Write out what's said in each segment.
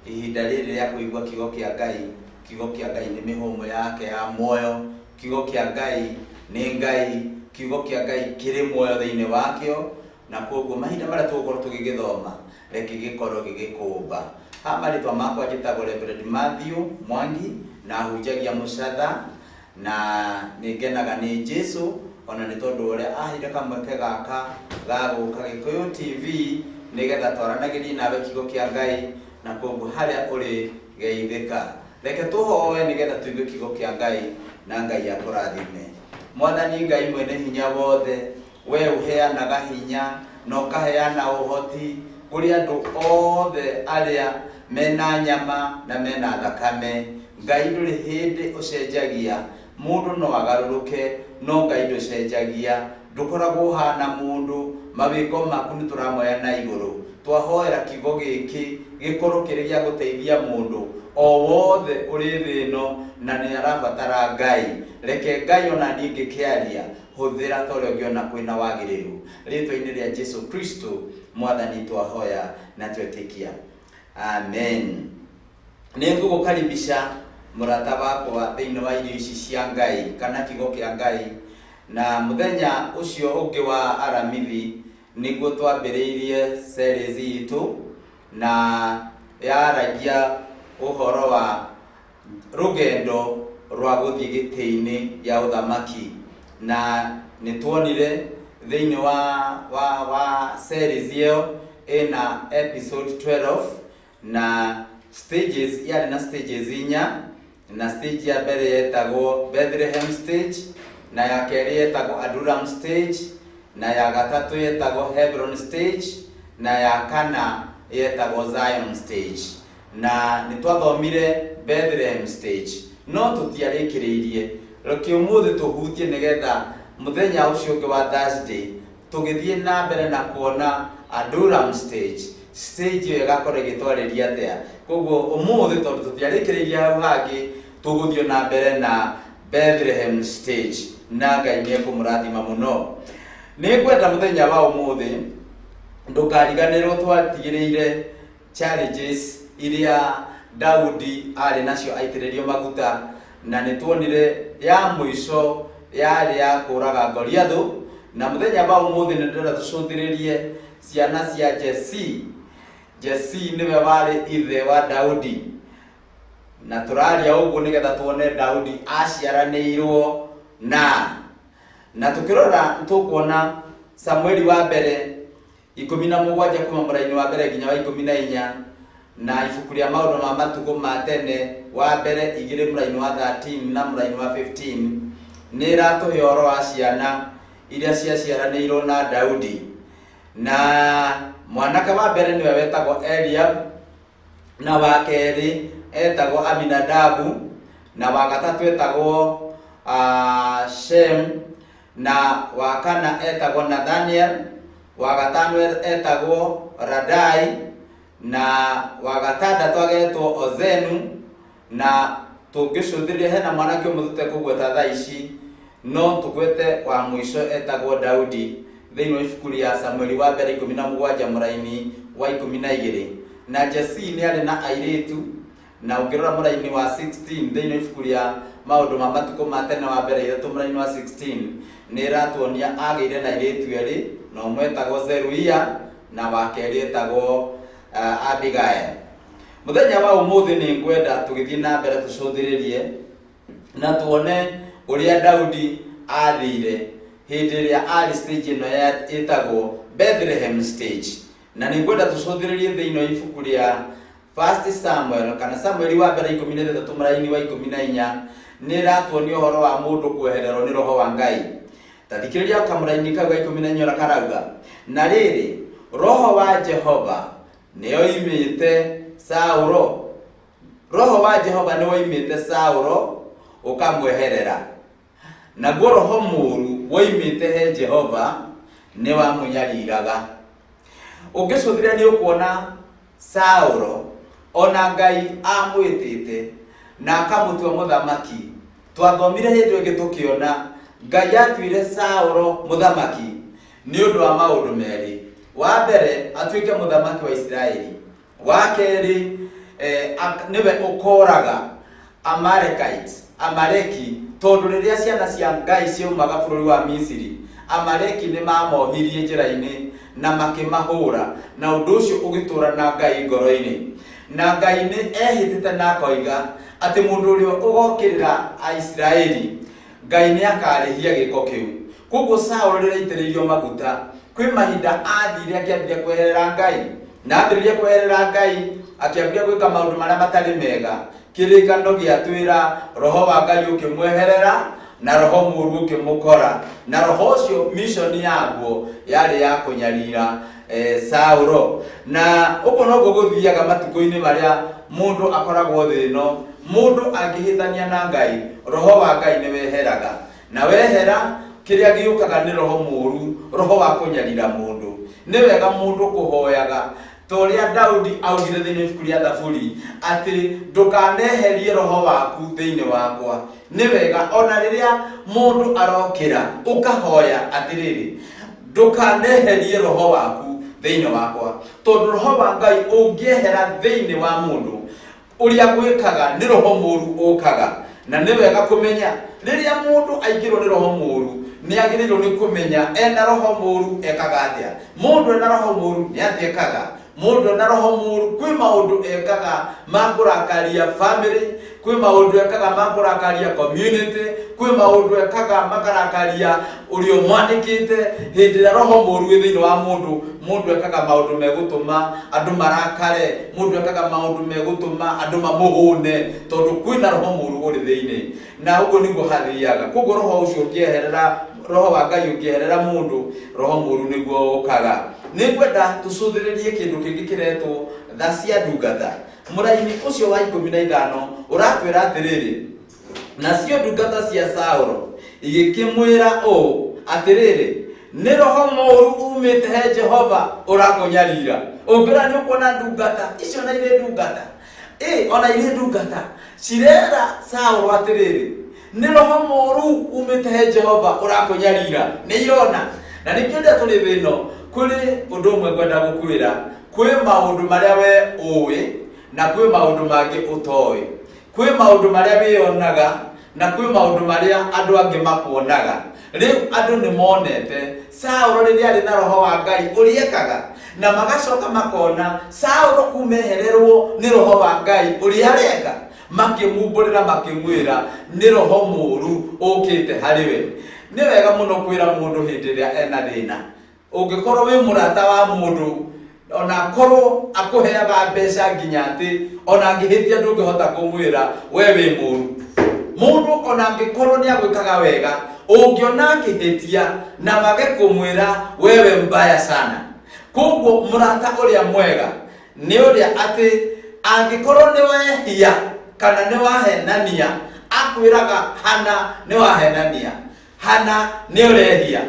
Ihinda rĩrĩ rĩa kũigua kiugo kĩa Ngai. Kiugo kĩa Ngai nĩ mĩhũmũ yake ya muoyo. Kiugo kĩa Ngai nĩ Ngai. Kiugo kĩa Ngai kĩrĩ muoyo thĩinĩ wakĩo, na koguo mahinda marĩa tũgũkorwo tũgĩgĩthoma, reke gĩkorwo gĩgĩkũmba. Ha marĩtwa makwa njĩtagwo Reverend Matthew Mwangi, na hunjagia Mũcatha, na nĩ ngenaga nĩ Jesu ona nĩ tondũ ũrĩa aheire kamweke gaka ga gũka Gĩkũyũ TV nĩgetha twaranagĩrie nawe kiugo kĩa Ngai, na koguo harĩa ũrĩ geithĩka. Reke tũhoe nĩgetha tũigue kiugo kĩa Ngai na Ngai akũrathime. Mwathani Ngai mwene hinya wothe, we ũheanaga hinya na ũkaheana ũhoti kũrĩ andũ othe arĩa mena nyama na mena thakame. Ngai ndũrĩ hĩndĩ ũcenjagia. Mũndũ no agarũrũke, no Ngai ndũcenjagia. Ndũkoragwo ũhana mũndũ, mawĩko maku nĩ tũramoya na igũrũ. Twahoera kiugo gĩkĩ gĩkorwo kĩrĩ gĩa gũteithia mũndũ o wothe ũrĩ thĩ ĩno na nĩ arabatara Ngai. Reke Ngai ona niĩ ngĩkĩaria, hũthĩra ta ũrĩa ũngĩona kwĩna wagĩrĩru. Rĩtwa-inĩ rĩa Jesu Kristo Mwathani twahoya na twetĩkia, amen. Nĩ ngũgũkaribisha mũrata wakwa thĩinĩ wa irio ici cia Ngai kana kiugo kĩa Ngai. Na mũthenya ũcio ũngĩ wa Aramithi nĩguo twambĩrĩirie series itũ, na yaragia ũhoro wa rũgendo rwa gũthiĩ gĩtĩ-inĩ gĩa ũthamaki. Na nĩ tuonire thĩinĩ wa series ĩyo ĩna episode 12 na stages, yarĩ na stages inya. Na stage ya mbere yetagwo Bethlehem stage, na ya kerĩ yetagwo Adulam stage, na ya gatatũ yetagwo Hebron stage, na ya kana yetagwo Zion stage. Na nĩ twathomire Bethlehem stage no tũtiarĩkĩrĩirie. Reke ũmũthĩ tũhutie nĩgetha mũthenya ũcio ũngĩ wa Thursday tũgĩthiĩ na mbere na kuona Adulam stage. Stage ĩyo ĩgakorwo ĩgĩtwarĩria atĩa? Koguo ũmũthĩ, tondũ tũtiarĩkĩrĩirie hau hangĩ, tũgũthiĩ na mbere na Bethlehem stage, na Ngai nĩ ekũmũrathima mũno. Nĩ ngwenda mũthenya wa ũmũthĩ ndũkariganĩrwo twatigĩrĩire challenges iria Daudi arĩ nacio aitĩrĩrio maguta, na nĩ tuonire ya mũico yarĩ ya kũraga Goliathũ. Na mũthenya wa ũmũthĩ nĩ ndĩrenda tũcũthĩrĩrie ciana cia Jesse. Jesse nĩwe warĩ ithe wa Daudi, na tũraria ũguo nĩgetha tuone Daudi aciaranĩirwo na tũkĩrora tũkuona Samueli wa mbere 17 kuma mũraini wa mbere nginya wa 14, na ibuku rĩa Maũndũ ma Matukũ ma Tene wa mbere 2 mũraini wa 13 na mũraini wa 15 nĩ ĩratũhe ũhoro wa ciana iria ciaciaranĩirwo na Daudi. Na mwanake wa mbere nĩwe wetagwo Eliab, na wa kerĩ etagwo Aminadabu, na wa gatatũ etagwo Shem, na wa kana etagwo Nathaniel, wa gatano etagwo Radai, na wa gatandatũ agetwo Ozenu. Na tũngĩcũthĩrĩria hena mwanake ũmwe tũtekũgweta thaa ici, no tũgwete wa mũico etagwo Daudi thĩinĩ wa ibuku rĩa Samueli wa mbere 17 mũraini wa 12. Na Jesse nĩ arĩ na airĩtu, na ũngĩrora mũraini wa 16 thĩinĩ wa ibuku rĩa Maũndũ ma Matukũ ma Tene wa mbere 3 mũraini wa 16 nĩ ĩratuonia agĩire na airĩtu erĩ, na ũmwe etagwo Zeruia na wa kerĩ etagwo Abigail. Mũthenya wa ũmũthĩ nĩ ngwenda tũgĩthiĩ na mbere tũcũthĩrĩrie na tuone ũrĩa Daudi athire hĩndĩ ĩrĩa arĩ stage ĩno ĩtagwo Bethlehem stage. Na nĩ ngwenda tũcũthĩrĩrie thĩinĩ wa ibuku rĩa First Samuel kana Samueli wa mbere 13 mũraini wa 14. Nĩ ĩratuonia ũhoro wa mũndũ kwehererwo nĩ roho wa Ngai. Ta thikĩrĩria kamũraini kau ga 14 ũrĩa karauga: "Na rĩrĩ, roho wa Jehova nĩ oimĩte Saũlo, roho wa Jehova nĩ woimĩte Saũlo ũkamweherera, naguo roho mũũru woimĩte he Jehova nĩ wamũnyariraga." Ũngĩcũthĩrĩria nĩ ũkuona Saũlo ona Ngai amwĩtĩte na akamũtua mũthamaki. Twathomire hĩndĩ ĩngĩ tũkĩona Ngai atuire Saũlo mũthamaki nĩ ũndũ wa maũndũ merĩ. Wa mbere, atuĩke mũthamaki wa Isiraeli. Wa kerĩ, nĩwe ũkoraga Amalekites, Amaleki, tondũ rĩrĩa ciana cia Ngai ciaumaga bũrũri wa Misiri, Amaleki nĩ mamohirie njĩra-inĩ na makĩmahũra, na ũndũ ũcio ũgĩtũra na Ngai ngoro-inĩ. Na Ngai nĩ ehĩtĩte na akoiga atĩ mũndũ ũrĩa ũgokĩrĩra Aisiraeli, Ngai nĩ akarĩhia gĩko kĩu. Koguo Saũlũ rĩrĩa aitĩrĩirio maguta, kwĩ mahinda athire akĩambĩrĩria kweherera Ngai, na ambĩrĩria kweherera Ngai akĩambĩrĩria gwĩka maũndũ marĩa matarĩ mega. Kĩrĩkano gĩatwĩra roho wa Ngai ũkĩmweherera na roho mũũru ũkĩmũkora, na roho ũcio mission yaguo yarĩ ya kũnyarira Saũlũ. Na ũguo noguo gũthiaga matukũ-inĩ marĩa mũndũ akoragwo thĩ ĩno. Mũndũ angĩhĩtania na Ngai, roho wa Ngai nĩ weheraga, na wehera kĩrĩa gĩũkaga nĩ roho mũũru, roho wa kũnyarira mũndũ. Nĩ wega mũndũ kũhoyaga ta ũrĩa Daudi augire thĩinĩ wa ibuku rĩa Thaburi atĩ ndũkaneherie roho waku thĩinĩ wakwa. Nĩ wega ona rĩrĩa mũndũ arokĩra ũkahoya atĩrĩrĩ, ndũkaneherie roho waku thĩinĩ wakwa, tondũ roho wa Ngai ũngĩehera thĩinĩ wa mũndũ, ũrĩa gwĩkaga nĩ roho mũũru ũkaga. Na nĩ wega kũmenya rĩrĩa mũndũ aingĩrwo nĩ roho mũũru, nĩ agĩrĩirwo nĩ kũmenya ena roho mũũru ekaga atĩa. Mũndũ ena roho mũũru nĩ atĩa ekaga? Mũndũ ena roho mũũru kwĩ maũndũ ekaga ma kũrakaria family, kwĩ maũndũ ekaga ma kũrakaria community, kwĩ maũndũ ekaga makarakaria ũrĩa ũmwandĩkĩte. Hĩndĩ ĩrĩa roho mũũru wĩ thĩinĩ wa mũndũ, mũndũ ekaga maũndũ megũtũma andũ marakare, mũndũ ekaga maũndũ megũtũma andũ mamũhũne, tondũ kwĩna roho mũũru ũrĩ thĩinĩ. Na ũguo nĩguo hathiaga. Koguo roho ũcio ũngĩeherera, roho wa Ngai ũngĩeherera mũndũ, roho mũũru nĩguo ũkaga. Nĩ ngwenda tũcũthĩrĩrie kĩndũ kĩngĩ kĩretwo tha cia ndungata. Mũraini ũcio wa 15 ũratwĩra atĩrĩrĩ, nacio ndungata cia Saũlũ igĩkĩmwĩra ũũ atĩrĩrĩ, nĩ roho mũũru umĩte he Jehova ũrakũnyarira. Ũngĩrora nĩ ũkuona ndungata icio na irĩ ndungata, ona irĩ ndungata cirera Saũlũ atĩrĩrĩ, nĩ roho mũũru umĩte he Jehova ũrakũnyarira. Nĩ irona. Na nĩkĩo rĩrĩa tũrĩ thĩ ĩno, kũrĩ ũndũ ũmwe ngwenda gũkwĩra, kwĩ maũndũ marĩa we ũĩ na kwĩ maũndũ mangĩ ũtoĩ, kwĩ maũndũ marĩa wĩyonaga na kwĩ maũndũ marĩa andũ angĩ makuonaga. Rĩu andũ nĩ monete Saũlũ rĩrĩa arĩ na roho wa Ngai ũrĩa ekaga, na magacoka makona Saũlũ kumehererwo nĩ roho wa Ngai ũrĩa areka, makĩmumbũrĩra makĩmwĩra nĩ roho mũũru ũkĩte harĩ we. Nĩ wega mũno kwĩra mũndũ hĩndĩ ĩrĩa ena thĩna. Ũngĩkorwo wĩ mũrata wa mũndũ, ona akorwo akũheaga mbeca nginya atĩ ona angĩhĩtia ndũngĩhota kũmwĩra we wĩ mũũru. Mũndũ ona angĩkorwo nĩ agwĩkaga wega, ũngĩona akĩhĩtia na wage kũmwĩra wewe mbaya sana. Koguo mũrata ũrĩa mwega nĩ ũrĩa atĩ angĩkorwo nĩ wehia kana nĩ wahenania, akwĩraga hana nĩ wahenania, hana nĩ ũrehia,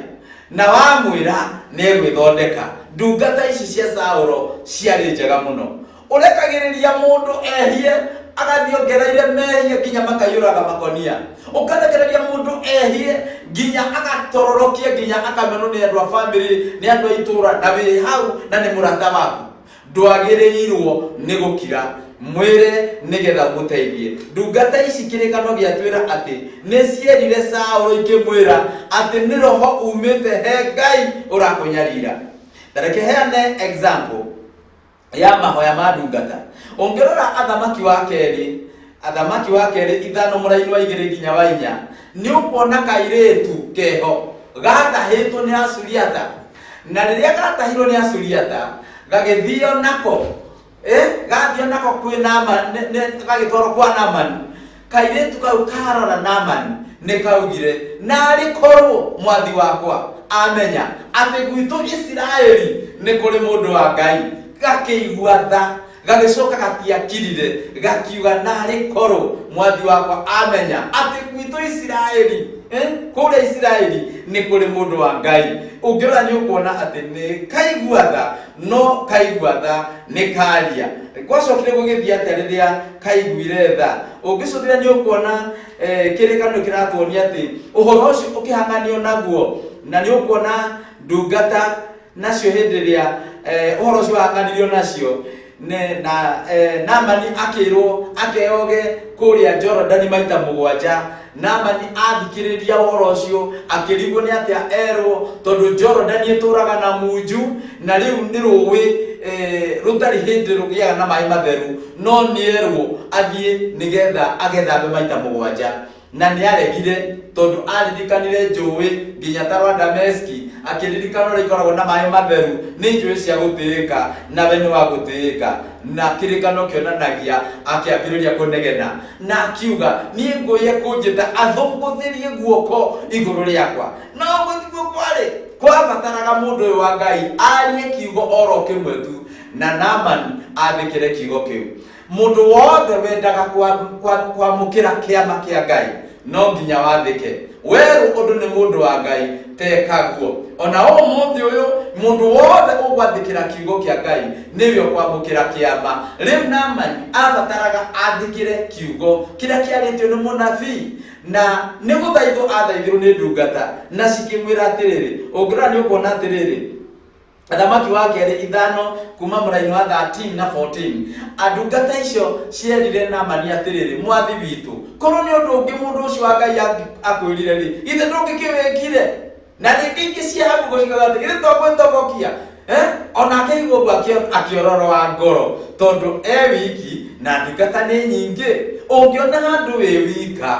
na wamwĩra nĩ egwĩthondeka. Ndungata ici cia Saũlũ ciarĩ njega mũno. Ũrekagĩrĩria mũndũ ehie agathiĩ ongereire mehia nginya makaiyũraga makonia. Ũkarekereria mũndũ ehie nginya agatororokia nginya akamenwo nĩ andũ a family, nĩ andũ a itũũra, na wĩ hau na nĩ mũrata waku. Ndwagĩrĩirwo nĩ gũkira, mwĩre nĩgetha mũteithie. Ndungata ici kĩrĩkano gĩatwĩra atĩ nĩ cierire Saũlũ ikĩmwĩra atĩ nĩ roho umĩte he Ngai ũrakũnyarira. Ta reke heane example ya mahoya ma ndungata. Ũngĩrora athamaki wa kerĩ, athamaki wa kerĩ 5 mũraini wa 2 nginya wa 4, nĩ ũkuona kairĩtu keho gatahĩtwo nĩ Asuriata. Na rĩrĩa gatahirwo nĩ Asuriata, gagĩthio nako, gathio nako kwĩ Naaman, gagĩtwarwo kwa Naaman. Kairĩtu kau karora Naaman nĩ kaugire, narĩ korwo mwathi wakwa amenya atĩ gwitũ Isiraeli nĩ kũrĩ mũndũ wa Ngai. Gakĩigua tha, gagĩcoka gatiakirire, gakiuga narĩ korwo mwathi wakwa amenya atĩ gwitũ Isiraeli, kũrĩa Isiraeli nĩ kũrĩ mũndũ wa Ngai. Ũngĩrora nĩ ũkuona atĩ nĩ kaigua tha, no kaigua tha nĩ karia. Gwacokire gũgĩthiĩ atĩa rĩrĩa kaiguire tha? Ũngĩcũthĩrĩria nĩ ũkuona kĩrĩkanĩro kĩratuonia atĩ ũhoro ũcio ũkĩhang'anio naguo, na nĩ ũkuona ndungata nacio hĩndĩ ĩrĩa ũhoro ũcio wahang'anirio nacio, Na Naamani akĩrwo akeoge kũrĩa Jorodani maita 7. Naamani athikĩrĩria ũhoro ũcio akĩrigwo nĩ atĩa erwo, tondũ Jorodani ĩtũraga na munju na rĩu nĩ rũĩ rũtarĩ hĩndĩ rũgĩaga na maĩ matheru, no nĩ erwo athiĩ nĩgetha agethambe maita 7. Na nĩ aregire tondũ aririkanire njũĩ nginya ta rwa Dameski, akĩririkana ũrĩa ikoragwo na maĩ matheru, nĩ njũĩ cia gũtĩĩka nawe nĩ wa gũtĩĩka. Na kĩrĩkano kĩonanagia akĩambĩrĩria kũnegena na akiuga niĩ ngũye kũnjĩta athũngũthĩrie guoko igũrũ rĩakwa. No gũtiguo kwarĩ, kwabataraga mũndũ ũyũ wa Ngai arie kiugo oro kĩmwe tu na Naamani athĩkĩre kiugo kĩu. Mũndũ wothe wendaga kwamũkĩra kĩama kĩa Ngai no nginya wathĩke. Werũ ũndũ nĩ mũndũ wa Ngai tekaguo. Ona ũmũthĩ ũyũ mũndũ wothe ũgwathĩkĩra kiugo kĩa Ngai nĩwe ũkwamũkĩra kĩama. Rĩu Naamani abataraga athĩkĩre kiugo kĩrĩa kĩarĩtio nĩ mũnabii, na nĩ gũthaithwo athaithirwo nĩ ndungata na cikĩmwĩra atĩrĩrĩ, ũngĩrora nĩ ũkuona atĩrĩrĩ, Athamaki wa kerĩ 5 kuma mũraini wa 13 na 14, andungata icio cierire Naamani atĩrĩrĩ, mwathi witũ, korwo nĩ ũndũ ũngĩ mũndũ ũcio wa Ngai akwĩrire rĩ, ithe ndũngĩkĩwĩkire? Na rĩngĩ ingĩ cia hau gũciugaga atĩ githĩ to gwĩtobokia? Onake aigua ũguo akĩororoa ngoro, tondũ e wiki na ndungata nĩ nyingĩ. Ũngĩona handũ wĩ wika,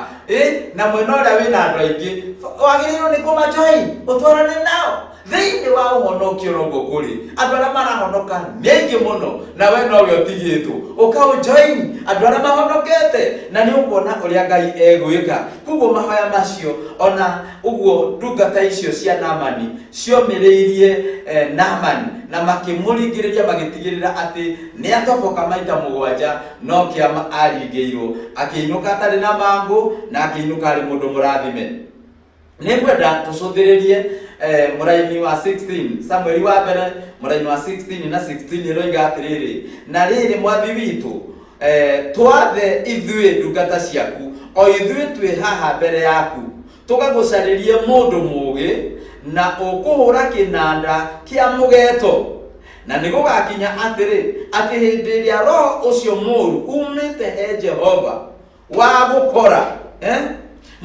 na mwena ũrĩa wĩna andũ aingĩ, wagĩrĩirwo nĩ kũmajoin, ũtwarane nao. Thĩinĩ wa ũhonokio noguo kũrĩ, andũ arĩa marahonoka nĩ aingĩ mũno na we nowe ũtigĩtwo, ũkaũjoin andũ arĩa mahonokete na nĩ ũkuona ũrĩa Ngai egwĩka. Koguo mahoya macio ona ũguo ndungata icio cia Naamani ciomĩrĩirie Naamani na makĩmũringĩrĩria magĩtigĩrĩra atĩ nĩ atoboka maita 7, no kĩama aringĩirwo, akĩinũka atarĩ na mangũ na akĩinũka arĩ mũndũ mũrathime. Nĩngwenda tũcũthĩrĩrie mũraini wa 16, Samueli wa mbere mũraini wa 16 na 16 ĩroiga atĩrĩrĩ, na rĩrĩ mwathi witũ, twathe ithuĩ ndungata ciaku, o ithuĩ twĩ haha mbere yaku, tũgagũcarĩrie mũndũ mũũgĩ na ũkũhũra kĩnanda kĩa mũgeeto. Na nĩ gũgakinya atĩrĩ, atĩ hĩndĩ ĩrĩa roho ũcio mũũru umĩte he Jehova wa gũkora,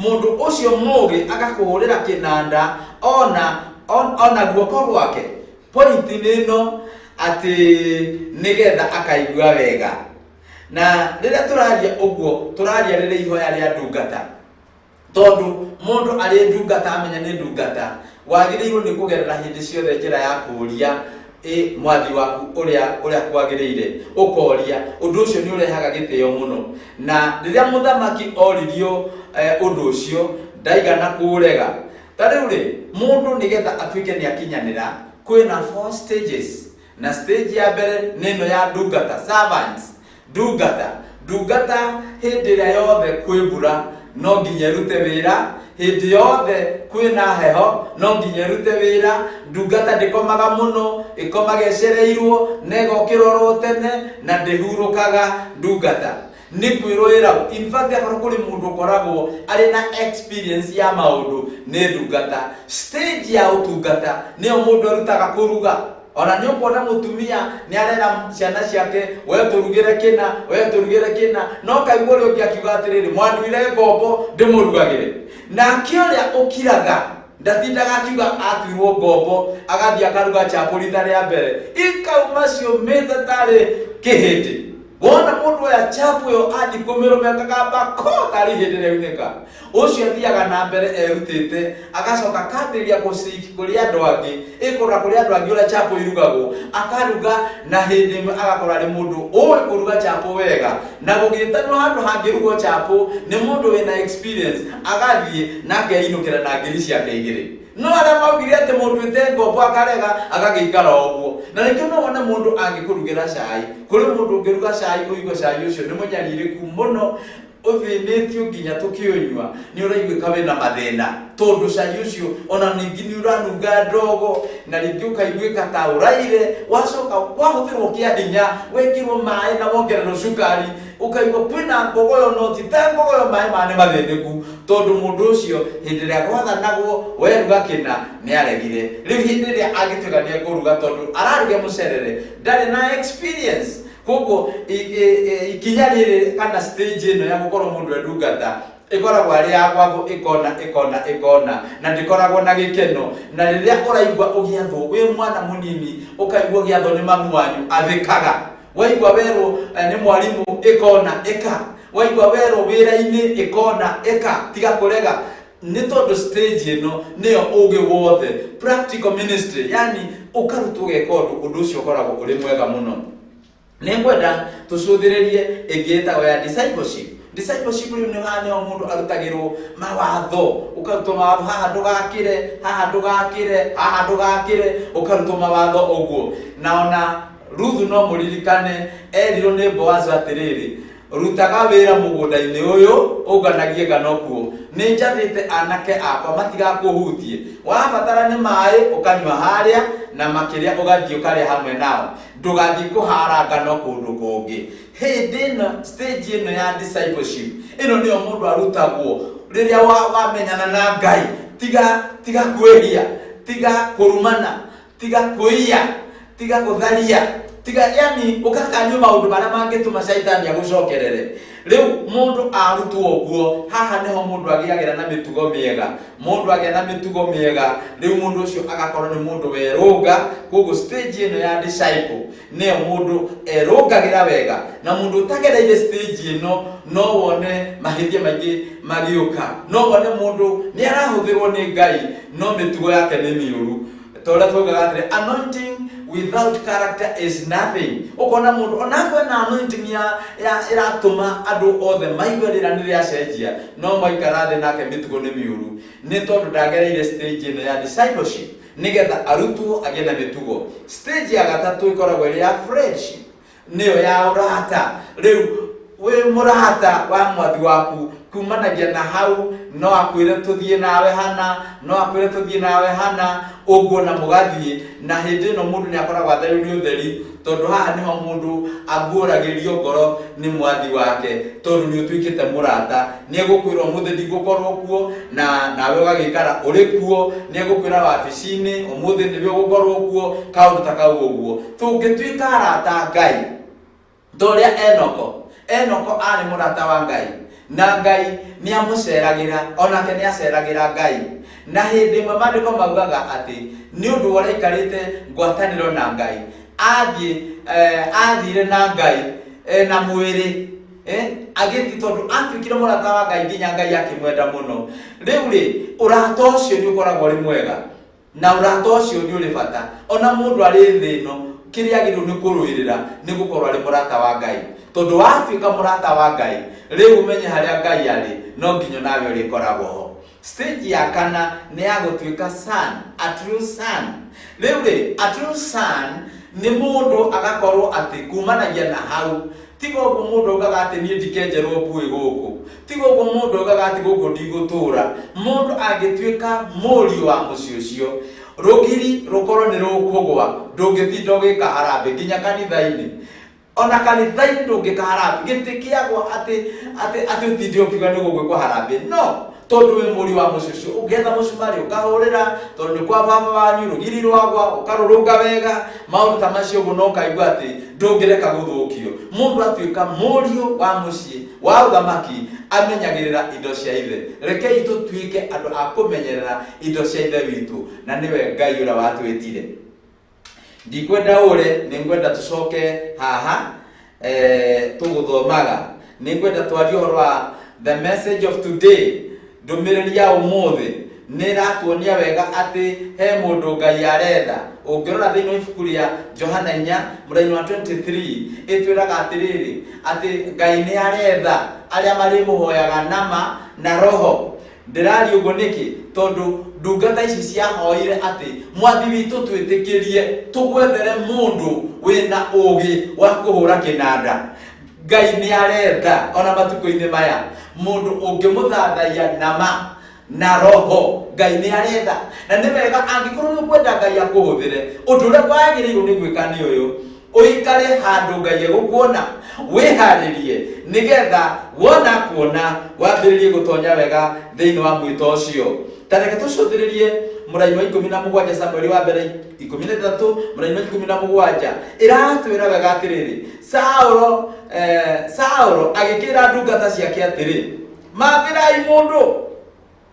mũndũ ũcio mũũgĩ agakũhũrĩra kĩnanda ona guoko gwake. Point nĩ ĩno atĩ nĩgetha akaigua wega. Na rĩrĩa tũraria ũguo, tũraria rĩrĩ ihoya rĩa ndungata, tondũ mũndũ arĩ ndungata amenya nĩ ndungata, wagĩrĩirwo nĩ kũgerera hĩndĩ ciothe njĩra ya kũũria mwathi waku ũrĩa kwagĩrĩire, ũkoria. Ũndũ ũcio nĩ ũrehaga gĩtĩo mũno. Na rĩrĩa mũthamaki oririo ũndũ ũcio, ndaigana kũũrega. Ta rĩu rĩ, mũndũ nĩgetha atuĩke nĩ akinyanĩra, kwĩna 4 stages. Na stage ya mbere nĩ ĩno ya ndungata, servants. Ndungata, ndungata hĩndĩ ĩrĩa yothe kwĩ mbura no nginya ĩrute wĩra, hĩndĩ yothe kwĩna heho no nginya ĩrute wĩra. Ndungata ndĩkomaga mũno, ĩkomaga ĩcereirwo na ĩgokĩra oro tene na ndĩhurũkaga. Ndungata nĩ kwĩrwo ĩragwo. In fact, akorwo kũrĩ mũndũ ũkoragwo arĩ na experience ya maũndũ nĩ ndungata. Stage ya ũtungata nĩyo mũndũ arutaga kũruga. Ona nĩ ũkuona mũtumia nĩ arera ciana ciake, we tũrugĩre kĩna, we tũrugĩre kĩna, no kaigua ũrĩa ũngĩ akiuga atĩrĩrĩ, mwanduire ngombo ndĩmũrugagĩre. Nake ũrĩa ũkiraga ndatindaga akiuga atuirwo ngombo, agathiĩ akaruga chapo rita rĩa mbere, ikauma ciũmĩte tarĩ kĩhĩndĩ. Wona mũndũ oya chapo ĩyo athiĩ kũmĩrũmia akagamba ko tarĩ ihĩndĩ rĩaunĩka. Ũcio athiaga na mbere erutĩte, agacoka akambĩrĩria gũciki kũrĩ andũ angĩ, ĩkũrora kũrĩ andũ angĩ ũrĩa chapo irugagwo, akaruga na hĩndĩ ĩmwe agakorwo arĩ mũndũ ũĩ kũruga chapo wega. Na gũgĩtanwo handũ hangĩrugwo chapo nĩ mũndũ wĩna experience, agathiĩ na akeinũkĩra na ngiri ciake 2. No arĩa maugire atĩ mũndũ wĩte ngombo akarega, agagĩikara o ũguo. Na nĩkĩo no wone mũndũ angĩkũrugĩra cai, kũrĩ mũndũ ũngĩruga cai ũigue cai ũcio nĩ mũnyarirĩku mũno, ũthĩnĩtio nginya tũkĩũnyua nĩ ũraiguĩka wĩna mathĩna, tondũ cai ũcio ona ningĩ nĩ ũranunga ndogo, na rĩngĩ ũkaiguĩka ta ũraire, wacoka wahũthĩrwo kĩa hinya, wekĩrwo maĩ na wongererwo cukari, ũkaigua kwĩna ngogoyo, no ti ta ngogoyo, maĩ maya nĩ mathĩnĩku, tondũ mũndũ ũcio hĩndĩ ĩrĩa gwathanagwo weruga kĩna nĩ aregire. Rĩu hĩndĩ ĩrĩa angĩtuĩka nĩ ekũruga, tondũ araruga mũcerere, ndarĩ na experience. Koguo ikinya rĩrĩ kana stage ĩno ya gũkorwo mũndũ e ndungata ĩkoragwo arĩ ya gwathwo ĩkona ĩkona ĩkona, na ndĩkoragwo na gĩkeno. Na rĩrĩa ũraigua ũgĩathwo wĩ mwana mũnini, ũkaigua ũgĩathwo nĩ mamu wanyu, athĩkaga. Waigua werwo nĩ mwarimũ ĩkona ĩka, waigua werwo wĩra-inĩ ĩkona ĩka, tiga kũrega, nĩ tondũ stage ĩno nĩyo ũgĩ wothe, practical ministry, yani ũkarutwo ũgeka ũndũ, ũndũ ũcio ũkoragwo ũrĩ mwega mũno. Nĩ ngwenda tũcũthĩrĩrie ĩngĩ ĩtagwo ya discipleship. Discipleship rĩu nĩ haha nĩho mũndũ arutagĩrwo mawatho, ũkarutwo mawatho, haha ndũgakĩre, haha ndũgakĩre, haha ndũgakĩre, ũkarutwo mawatho ũguo. Na ona Ruthu no mũririkane erirwo nĩ Boazu atĩrĩrĩ, rutaga wĩra mũgũnda-inĩ ũyũ, ũnganagie ngano kuo, nĩ njathĩte anake akwa matigakũhutie, wabatara nĩ maĩ ũkanyua harĩa, na makĩrĩa ũgathiĩ ũkarĩa hamwe nao, ndũgathiĩ kũhara ngano kũndũ kũngĩ. Hĩndĩ ĩno, stage ĩno ya discipleship ĩno nĩyo mũndũ arutagwo rĩrĩa wamenyana na Ngai. Tiga kwĩhia, tiga kũrumana, tiga kũiya, tiga gũtharia, tiga, yani ũgakanio maũndũ marĩa mangĩtũma caitani agũcokerere. Rĩu mũndũ arutwo ũguo, haha nĩho mũndũ agĩagĩra na mĩtugo mĩega. Mũndũ agĩa na mĩtugo mĩega, rĩu mũndũ ũcio agakorwo nĩ mũndũ werũnga. Koguo stage ĩno ya disciple nĩyo mũndũ erũngagĩra wega, na mũndũ ũtagereire stage ĩno no wone mahĩtia maingĩ magĩũka, no wone mũndũ nĩ arahũthĩrwo nĩ Ngai no mĩtugo yake nĩ mĩũru. Ta ũrĩa twaugaga atĩrĩ, anointing without character is nothing. Ũkona mũndũ onakorwo ena anointing ya ĩratũma andũ othe maigue rĩra nĩ rĩacenjia, no maikara thĩ nake mĩtugo nĩ mĩũru, nĩ tondũ ndagereire stage ĩno ya discipleship nĩgetha arutwo agĩe na mĩtugo. Stage ya gatatũ ĩkoragwo ĩrĩ ya friendship, nĩyo ya ũrata. Rĩu wĩ mũrata wa mwathi waku, kumanagia na hau no akwĩre tũthiĩ nawe hana, no akwĩre tũthiĩ nawe hana ũguo, na mũgathiĩ. Na hĩndĩ ĩno mũndũ nĩ akoragwo atheru nĩ ũtheri, tondũ haha nĩho mũndũ aguũragĩrio ngoro nĩ mwathi wake, tondũ nĩ ũtuĩkĩte mũrata. Nĩ egũkwĩra ũmũthĩ ndigũkorwo kuo, na nawe ũgagĩikara ũrĩ kuo. Nĩ egũkwĩra wabici-inĩ ũmũthĩ nĩwe ũgũkorwo kuo, kaũndũ ta kau ũguo. Tũngĩtuĩka arata Ngai ta ũrĩa Enoko arĩ mũrata wa Ngai, na Ngai nĩ amũceragĩra, onake nĩ aceragĩra Ngai. Na hĩndĩ ĩmwe maandĩko maugaga atĩ nĩ ũndũ wa ũrĩa aikarĩte ngwatanĩro na Ngai, athire na Ngai na mwĩrĩ, agĩthiĩ, tondũ atuĩkire mũrata wa Ngai nginya Ngai akĩmwenda mũno. Rĩu rĩ, ũrata ũcio nĩ ũkoragwo ũrĩ mwega, na ũrata ũcio nĩ ũrĩ bata. Ona mũndũ arĩ thĩ ĩno, kĩrĩa agĩrĩirwo nĩ kũrũĩrĩra nĩ gũkorwo arĩ mũrata wa Ngai, tondũ watuĩka mũrata wa Ngai, rĩu ũmenye harĩa Ngai arĩ, no nginya nawe ũrĩkoragwo ho. Stage ya kana nĩ ya gũtuĩka son, a true son. Rĩu rĩ, a true son nĩ mũndũ agakorwo atĩ kumanagia na hau, tiga ũguo mũndũ augaga atĩ niĩ ndikenjerwo mbuĩ gũkũ, tiga ũguo mũndũ augaga atĩ gũkũ ndigũtũra. Mũndũ angĩtuĩka mũriũ wa mũciĩ ũcio, rũgiri rũkorwo nĩ rũkũgwa, ndũngĩtinda ũgĩka harambĩ nginya kanitha-inĩ. Ona kanitha-inĩ ndũngĩka harambĩ, gĩtĩ kĩagwa atĩ ũtinde ũkiuga nĩ gũgwĩkwo harambĩ, no tondũ wĩ mũriũ wa mũciĩ ũcio, ũngĩetha mũcumarĩ ũkahũrĩra, tondũ nĩ kwa baba wanyu, rũgiri rwagwa ũkarũrũnga wega, maũndũ ta macio ũguo, no ũkaigua atĩ ndũngĩreka gũthũkio. Mũndũ atuĩka mũriũ wa mũciĩ wa ũthamaki, amenyagĩrĩra indo cia ithe. Rekei tũtuĩke andũ a kũmenyerera indo cia ithe witũ, na nĩwe Ngai ũrĩa watwĩtire. Ndikwenda ũre, nĩ ngwenda tũcoke haha tũgũthomaga. Nĩ ngwenda twarie ũhoro wa the message of today. Ndũmĩrĩri ya ũmũthĩ nĩ ĩratuonia wega atĩ he mũndũ Ngai arenda. Ũngĩrora thĩinĩ wa ibuku rĩa Johana 4 mũraini wa 23, ĩtwĩraga atĩrĩrĩ, atĩ Ngai nĩ aretha arĩa marĩmũhoyaga nama na roho. Ndĩraria ũguo nĩkĩ? Tondũ ndungata ici ciahoire atĩ mwathi witũ twĩtĩkĩrie tũgwethere mũndũ wĩna ũgĩ wa kũhũra kĩnanda. Ngai nĩ aretha ona matukũ-inĩ maya mũndũ ũngĩmũthathaiya nama na roho. Ngai nĩ aretha, na nĩ wega angĩkorwo nĩ ũkwenda Ngai akũhũthĩre, ũndũ ũrĩa wagĩrĩirwo nĩ gwĩka nĩ ũyũ: ũikare handũ Ngai egũkuona, wĩharĩrie nĩgetha wona kuona wambĩrĩrie gũtonya wega thĩinĩ wa mwĩto ũcio. Ta reke tũcũthĩrĩrie Mũraini wa 17, Samueli wa mbere 13 mũraini wa 17, ĩratwĩra wega atĩrĩrĩ, Saũlo agĩkĩra ndungata ciake atĩrĩ, mathĩrai mũndũ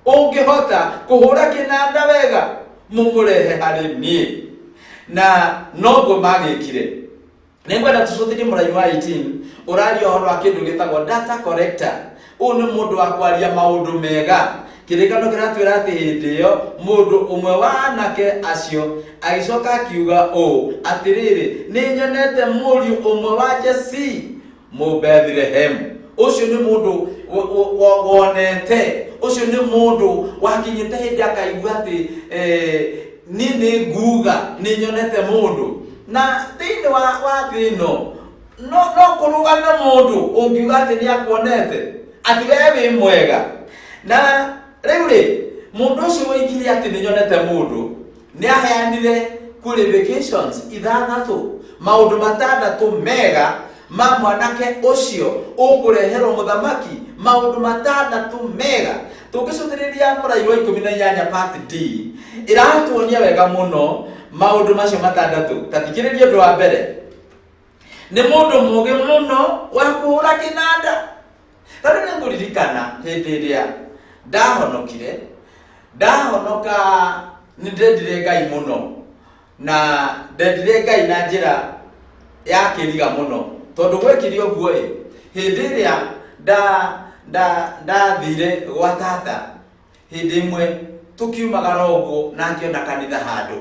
ũngĩhota kũhũra kĩnanda wega, mũmũrehe harĩ niĩ. Na noguo magĩkire. Nĩngwenda tũcũthĩrie mũraini wa 18, ũraria ũhoro wa kĩndũ gĩtagwo data collector. Ũyũ nĩ mũndũ wa kwaria maũndũ mega. Kĩrĩkano kĩratwĩra atĩ hĩndĩ ĩyo mũndũ ũmwe wa anake acio agĩcoka akiuga ũũ, atĩrĩrĩ, nĩ nyonete mũriũ ũmwe wa Jesii Mũbethilehemu. Ũcio nĩ mũndũ wonete, ũcio nĩ mũndũ wakinyĩte hĩndĩ akaigua atĩ niĩ nĩ nguga nĩ nyonete mũndũ. Na thĩinĩ wa thĩ ĩno no kũrũgame mũndũ ũngiuga atĩ nĩ akuonete, atĩ we wĩ mwega. Na rĩu rĩ, mũndũ ũcio woigire atĩ nĩ nyonete mũndũ nĩ aheanire qualifications 6, maũndũ 6 mega ma mwanake ũcio ũkũreherwo mũthamaki, maũndũ 6 mega. Tũngĩcũthĩrĩria mũraini wa 18 part D, ĩratuonia wega mũno maũndũ macio 6. Ta thikĩrĩria, ũndũ wa mbere nĩ mũndũ mũũgĩ mũno wa kũhũra kĩnanda. Tondũ nĩ ngũririkana hĩndĩ ĩrĩa ndahonokire, ndahonoka nĩ ndendire Ngai mũno, na ndendire Ngai na njĩra ya kĩriga mũno, tondũ gwekire ũguo ĩ, hĩndĩ ĩrĩa ndathire gwa tata, hĩndĩ ĩmwe tũkiumagara ũguo na ngĩona kanitha handũ,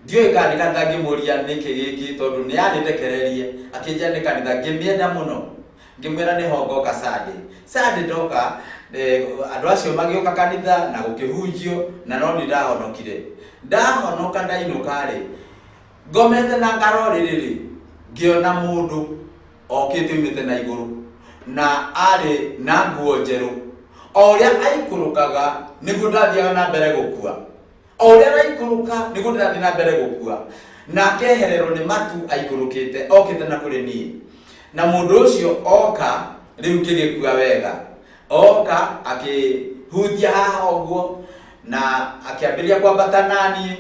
ndiũĩ kana nĩ kanitha, ngĩmũria nĩkĩ gĩkĩ, tondũ nĩ anĩndekererie, akĩnjĩra nĩ kanitha. Ngĩmĩenda mũno, ngĩmwĩra nĩho ngoka Sunday. Sunday ndoka, andũ acio magĩũka kanitha na gũkĩhunjio, na no niĩ ndahonokire. Ndahonoka ndainũka rĩ, ngomete na ngaro rĩrĩ, ngĩona mũndũ okĩte oimĩte na igũrũ, na arĩ na nguo njerũ. O ũrĩa aikũrũkaga nĩguo ndathiaga na mbere gũkua, o ũrĩa araikũrũka nĩguo ndĩrathiĩ na mbere gũkua, na akehererwo nĩ matu aikũrũkĩte okĩte na kũrĩ niĩ. Na mũndũ ũcio oka rĩu ngĩgĩkua wega, oka akĩhutia haha ũguo na akĩambĩrĩria kwambata naniĩ,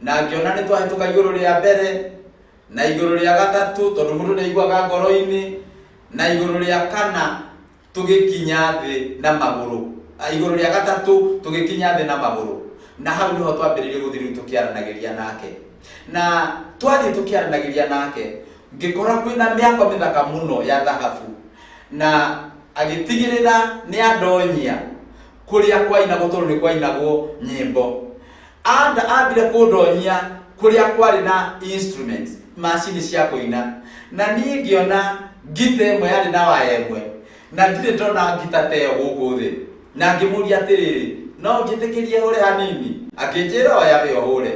na ngĩona nĩ twahĩtũka igũrũ rĩa mbere na igũrũ rĩa gatatũ, tondũ mũndũ nĩ aiguaga ngoro-inĩ, na igũrũ rĩa kana tũgĩkinya thĩ na magũrũ, igũrũ rĩa gatatũ tũgĩkinya thĩ na magũrũ. Na hau nĩho twambĩrĩirie gũthiĩ rĩu tũkĩaranagĩria nake. Na twathiĩ tũkĩaranagĩria nake, ngĩkora kwĩna mĩako mĩthaka mũno ya thahabu, na agĩtigĩrĩra nĩ andonyia kũrĩa kwainagwo, tondũ nĩ kwainagwo nyĩmbo. Ambire kũndonyia kũrĩa kwarĩ na instruments, macini cia kũina, na niĩ ngĩona ngita ĩmwe yarĩ na waya ĩmwe, na ndirĩ ndona ngita ta ĩyo gũkũ thĩ. Na ngĩmũria atĩrĩrĩ, no ũnjĩtĩkĩrie hũre hanini? Akĩnjĩra, oya we ũhũre.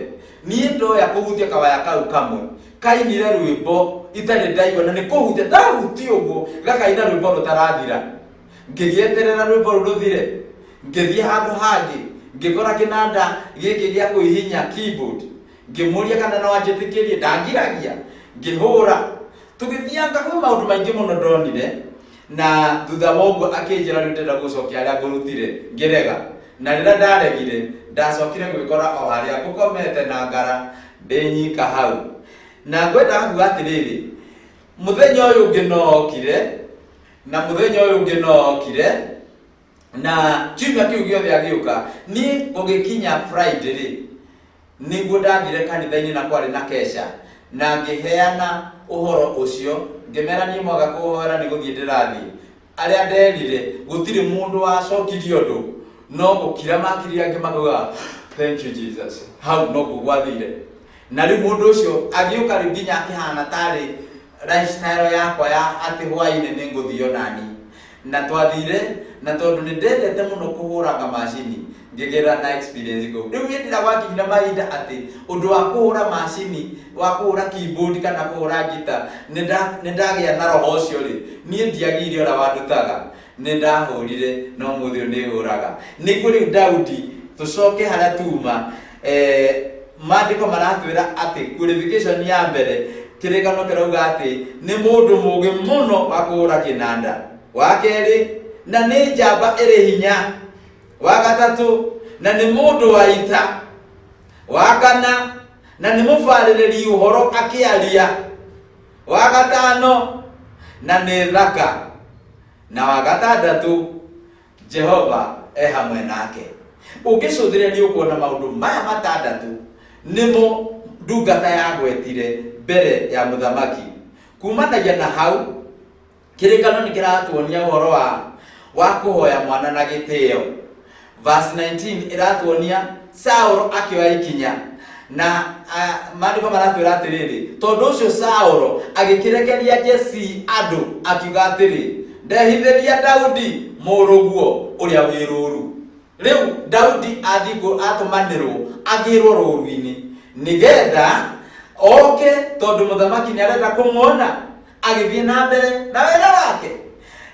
Niĩ ndoya kũhutia kawaya kau kamwe, kainire rwĩmbo itarĩ ndaigua, na nĩ kũhutia ndahutia ũguo gakaina rwĩmbo rũtarathira. Ngĩgĩeterera rwĩmbo rũu rũthire, ngĩthiĩ handũ hangĩ, ngĩkora kĩnanda gĩkĩ gĩa kũhihinya keyboard, ngĩmũria kana no anjĩtĩkĩrie, ndangiragia, ngĩhũra. Tũgĩthianga kwĩ maũndũ maingĩ mũno ndonire, na thutha wa ũguo akĩnjĩra rĩu ndĩrenda gũcokia harĩa ngũrutire, ngĩrega. Na rĩrĩa ndaregire, ndacokire gwĩkora o harĩa ngũkomete na ngara ndĩ nyika hau. Na ngwendaga kuga atĩrĩrĩ, mũthenya ũyũ ũngĩ no okire, na mũthenya ũyũ ũngĩ no okire, na kiumia kĩu gĩothe agĩũka. Niĩ gũgĩkinya Friday rĩ, nĩguo ndathire kanitha-inĩ na kwarĩ na kesha, na ngĩheana ũhoro ũcio, ngĩmera niĩ mwaga kũhoera nĩ gũthiĩ ndĩrathiĩ. Arĩa nderire gũtirĩ mũndũ wacokirie ũndũ, no gũkira makirire, angĩ makauga, "Thank you, Jesus." Hau noguo gwathire. Na rĩu mũndũ ũcio agĩũka rĩu nginya akĩhana tarĩ lifestyle yakwa ya atĩ hwainĩ nĩ ngũthiĩ onani. Na twathire, na tondũ nĩ ndendete mũno kũhũranga macini, ngĩgĩra na experience kũu. Rĩu hĩndĩ ĩrĩa gwakinyire mahinda atĩ ũndũ wa kũhũra macini, wa kũhũra keyboard kana kũhũra ngita, nĩ ndagĩa na roho ũcio rĩ, niĩ ndiagĩire ũrĩa wandutaga, nĩ ndahũrire, no mũthĩ ũyũ nĩ hũraga. Nĩguo rĩu Daudi, tũcoke harĩa tuma, maandĩko maratwĩra atĩ qualification ya mbere, kĩrĩkano kĩrauga atĩ nĩ mũndũ mũũgĩ mũno wa kũhũra kĩnanda. Wa kerĩ, na nĩ njamba ĩrĩ hinya. Wa gatatũ, na nĩ mũndũ wa ita. Wa kana, na nĩ mũbarĩrĩri ũhoro akĩaria. Wa gatano, na nĩ thaka. Na wa gatandatũ, Jehova e hamwe nake. Ũngĩcũthĩrĩria nĩ ũkuona maũndũ maya matandatũ nĩmo ndungata yagwetire mbere ya mũthamaki. Kumanagia na hau, kĩrĩkano nĩ kĩratuonia ũhoro wa kũhoya mwana na gĩtĩo. Verse 19 ĩratuonia Saũlũ akĩoya ikinya na maandĩko maratwĩra atĩrĩrĩ, tondũ ũcio Saũlũ agĩkĩrekeria Jesii andũ akiuga atĩrĩ, ndehithĩria Daudi mũrũguo ũrĩa wĩ rũru. Rĩu Daudi athiĩ atũmanĩrwo agĩrwo rũru-inĩ nĩgetha oke, tondũ mũthamaki nĩ arenda kũmuona agĩthiĩ na mbere na wĩra wake.